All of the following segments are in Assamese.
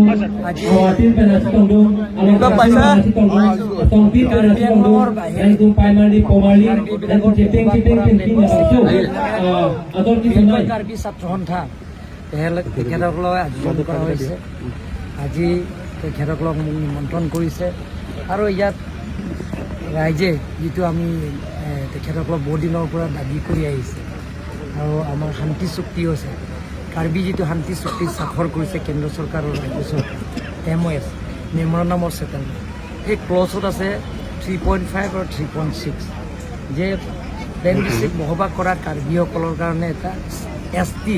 আজি কাৰ্বি আংলঙৰ বাহিৰে কাৰ্বিবিলাকৰ বসবাস কৰা প্লেন ডিষ্ট্ৰিক্ট কাৰ্বি ছাত্ৰ সন্থা তেখেতসকলক আয়োজন কৰা হৈছে। আজি তেখেতসকলক মোক নিমন্ত্ৰণ কৰিছে আৰু ইয়াত ৰাইজে যিটো আমি তেখেতসকলক বহুত দিনৰ পৰা দাবী কৰি আহিছে আৰু আমাৰ শান্তি চুক্তি হৈছে, কাৰ্বি যিটো শান্তি চুক্তি স্বাক্ষৰ কৰিছে কেন্দ্ৰ চৰকাৰ আৰু ৰাজ্য চৰকাৰ, MOS, memorandum of settlement, সেই ক্লছত আছে 3.5 আৰু 3.6 যে প্লেন ডিষ্ট্ৰিক্ট বসবাস কৰা কাৰ্বিসকলৰ কাৰণে এটা এছ টি,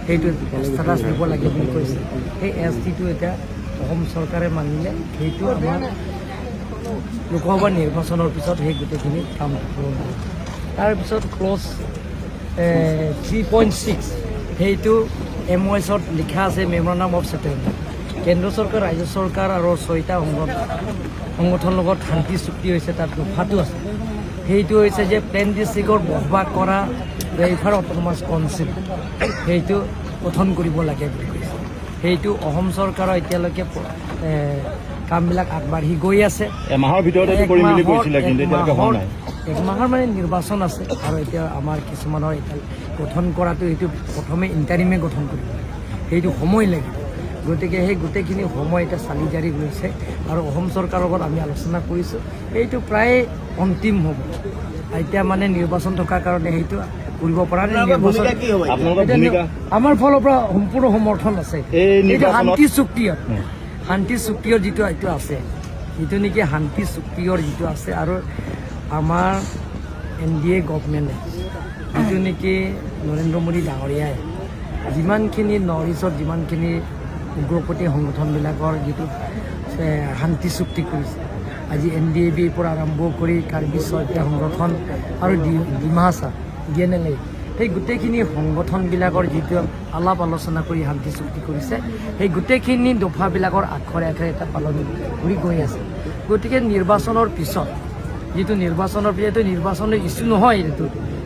সেইটো ষ্টেটাছ দিব লাগে বুলি কৈছে। সেই এছ টিটো এতিয়া অসম চৰকাৰে মানিলে। সেইটো আমাৰ লোকসভা নিৰ্বাচনৰ পিছত সেই গোটেইখিনি কাম পূৰণ হ'ব। তাৰপিছত ক্লছ 3.6, সেইটো এম অ' এছত লিখা আছে, মেমৰেণ্ডাম অফ ছেটেলমেণ্ট। কেন্দ্ৰ চৰকাৰ, ৰাজ্য চৰকাৰ আৰু ছয়টা সংগঠনৰ লগত শান্তি চুক্তি হৈছে, তাত দফাটো আছে। সেইটো হৈছে যে প্লেন ডিষ্ট্ৰিক্টত বসবাস কৰা ৱেলফেয়াৰ অট'নমাছ কাউন্সিল, সেইটো গঠন কৰিব লাগে বুলি কৈছে। সেইটো অসম চৰকাৰৰ এতিয়ালৈকে কামবিলাক আগবাঢ়ি গৈ আছে। এমাহৰ ভিতৰতে এইটো কৰিম বুলি কৈছিলে, কিন্তু এতিয়ালৈকে হোৱা নাই। এক মাহৰ মানে নিৰ্বাচন আছে আৰু এতিয়া আমাৰ কিছুমানৰ এতিয়া গঠন কৰাটো, সেইটো প্ৰথমে ইণ্টাৰিমে গঠন কৰিব লাগে, সেইটো সময় লাগিব। গতিকে সেই গোটেইখিনি সময় এতিয়া চালি জাৰি গৈছে আৰু অসম চৰকাৰৰ লগত আমি আলোচনা কৰিছোঁ। সেইটো প্ৰায় অন্তিম হ'ব। এতিয়া মানে নিৰ্বাচন থকাৰ কাৰণে সেইটো কৰিব পৰা নাই। নিৰ্বাচন আপোনালোকৰ এতিয়া ভূমিকা? আমাৰ ফালৰ পৰা সম্পূৰ্ণ সমৰ্থন আছে। এই এইটো নিৰ্বাচনত- শান্তি চুক্তিয়ত যিটো এইটো আছে, যিটো নেকি শান্তি চুক্তিয়ৰ যিটো আছে আৰু আমাৰ এন ডি এ গভমেণ্টে, যিটো নেকি নৰেন্দ্ৰ মোদী ডাঙৰীয়াই যিমানখিনি নৰ্থ ইষ্টত যিমানখিনি উগ্ৰপন্থী সংগঠনবিলাকৰ যিটো শান্তি চুক্তি কৰিছে, আজি এন ডি এ বিৰ পৰা আৰম্ভ কৰি কাৰ্বি ছয়টা সংগঠন আৰু ডিমাহাছা ডি এন এল এ, সেই গোটেইখিনি সংগঠনবিলাকৰ যিটো আলাপ আলোচনা কৰি শান্তি চুক্তি কৰিছে, সেই গোটেইখিনি দফাবিলাকৰ আখৰে আখৰে এটা পালন কৰি গৈ আছে। গতিকে নিৰ্বাচনৰ পিছত যিটো নিৰ্বাচনৰ পিছত, এইটো নিৰ্বাচনৰ ইছ্যু নহয় এইটো,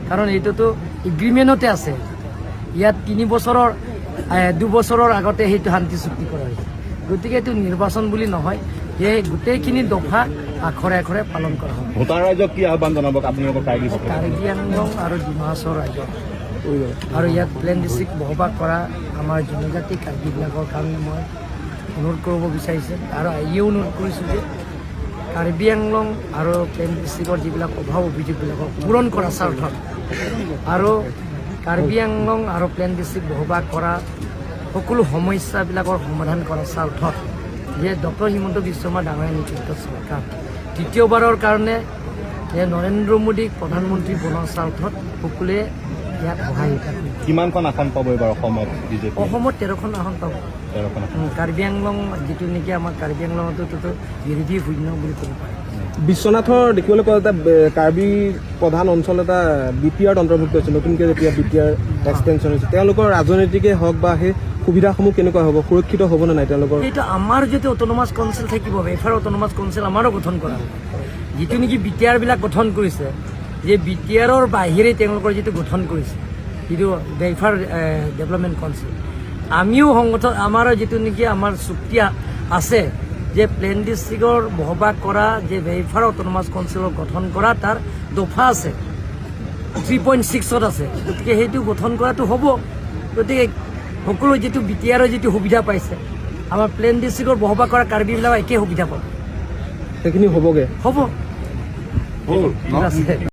কাৰণ এইটোতো এগ্ৰিমেণ্টতে আছে। ইয়াত 3 বছৰৰ, 2 বছৰৰ আগতে সেইটো শান্তি চুক্তি কৰা হৈছে। গতিকে এইটো নিৰ্বাচন বুলি নহয়, সেই গোটেইখিনি দফা আখৰে আখৰে পালন কৰা হ'ব। ভোটাৰ ৰাইজক কি আহ্বান জনাব আপোনালোকৰ কাৰ্বি? কাৰ্বি আংলং আৰু ডিমাহাছাওৰ ৰাইজক আৰু ইয়াত প্লেন ডিষ্ট্ৰিক্ট বসবাস কৰা আমাৰ জনজাতি কাৰ্বিবিলাকৰ কাৰণে মই অনুৰোধ কৰিব বিচাৰিছোঁ আৰু আহিও অনুৰোধ কৰিছোঁ যে কাৰ্বি আংলং আৰু প্লেন ডিষ্ট্ৰিক্টৰ যিবিলাক অভাৱ অভিযোগবিলাকক পূৰণ কৰা স্বাৰ্থত আৰু কাৰ্বি আংলং আৰু প্লেন ডিষ্ট্ৰিক্ট বসবাস কৰা সকলো সমস্যাবিলাকৰ সমাধান কৰাৰ স্বাৰ্থত যে ডক্টৰ হিমন্ত বিশ্ব শৰ্মা ডাঙৰীয়া নেতৃত্বত চৰকাৰ তৃতীয়বাৰৰ কাৰণে যে নৰেন্দ্ৰ মোদীক প্ৰধানমন্ত্ৰী বনোৱাৰ স্বাৰ্থত সকলোৱে ইয়াত সহায় কৰিব। কিমানখন আসন পাব এইবাৰ অসমত বিজেপি? অসমত 13খন আসন পাব। 13খন আসন। কাৰ্বি আংলং যিটো নেকি আমাৰ কাৰ্বি আংলঙতো বিৰোধী শূন্য বুলি ক'ব পাৰে। বিশ্বনাথৰ দেখিবলৈ পোৱা এটা কাৰ্বি প্ৰধান অঞ্চল এটা বি টি আৰত অন্তৰ্ভুক্ত হৈছে। নতুনকৈ যেতিয়া বি টি আৰ এক্সটেনশ্যন হৈছে, তেওঁলোকৰ ৰাজনৈতিকেই হওক বা সেই সুবিধাসমূহ কেনেকুৱা হ'ব, সুৰক্ষিত হ'ব নে নাই তেওঁলোকৰ? সেইটো আমাৰ যিটো অট'নমাছ কাউন্সিল থাকিব, ৱেলফেয়াৰ অট'নমাছ কাউন্সিল আমাৰো গঠন কৰা হ'ব। যিটো নেকি বি টি আৰবিলাক গঠন কৰিছে, যে বি টি আৰৰ বাহিৰে তেওঁলোকৰ যিটো গঠন কৰিছে, যিটো ৱেলফেয়াৰ ডেভেলপমেণ্ট কাউন্সিল, আমিও সংগঠন, আমাৰ যিটো নেকি আমাৰ চুক্তি আছে যে প্লেন ডিষ্ট্ৰিক্টৰ বসবাস কৰা যে ৱেলফেয়াৰ অট'নমাছ কাউন্সিলৰ গঠন কৰা তাৰ দফা আছে, 3.6ত আছে। গতিকে সেইটো গঠন কৰাটো হ'ব। গতিকে সকলো যিটো বি টি আৰৰ যিটো সুবিধা পাইছে, আমাৰ প্লেন ডিষ্ট্ৰিক্টৰ বসবাস কৰা কাৰ্বিবিলাক একেই সুবিধা পাব। সেইখিনি হ'বগৈ? হ'ব, ঠিক আছে।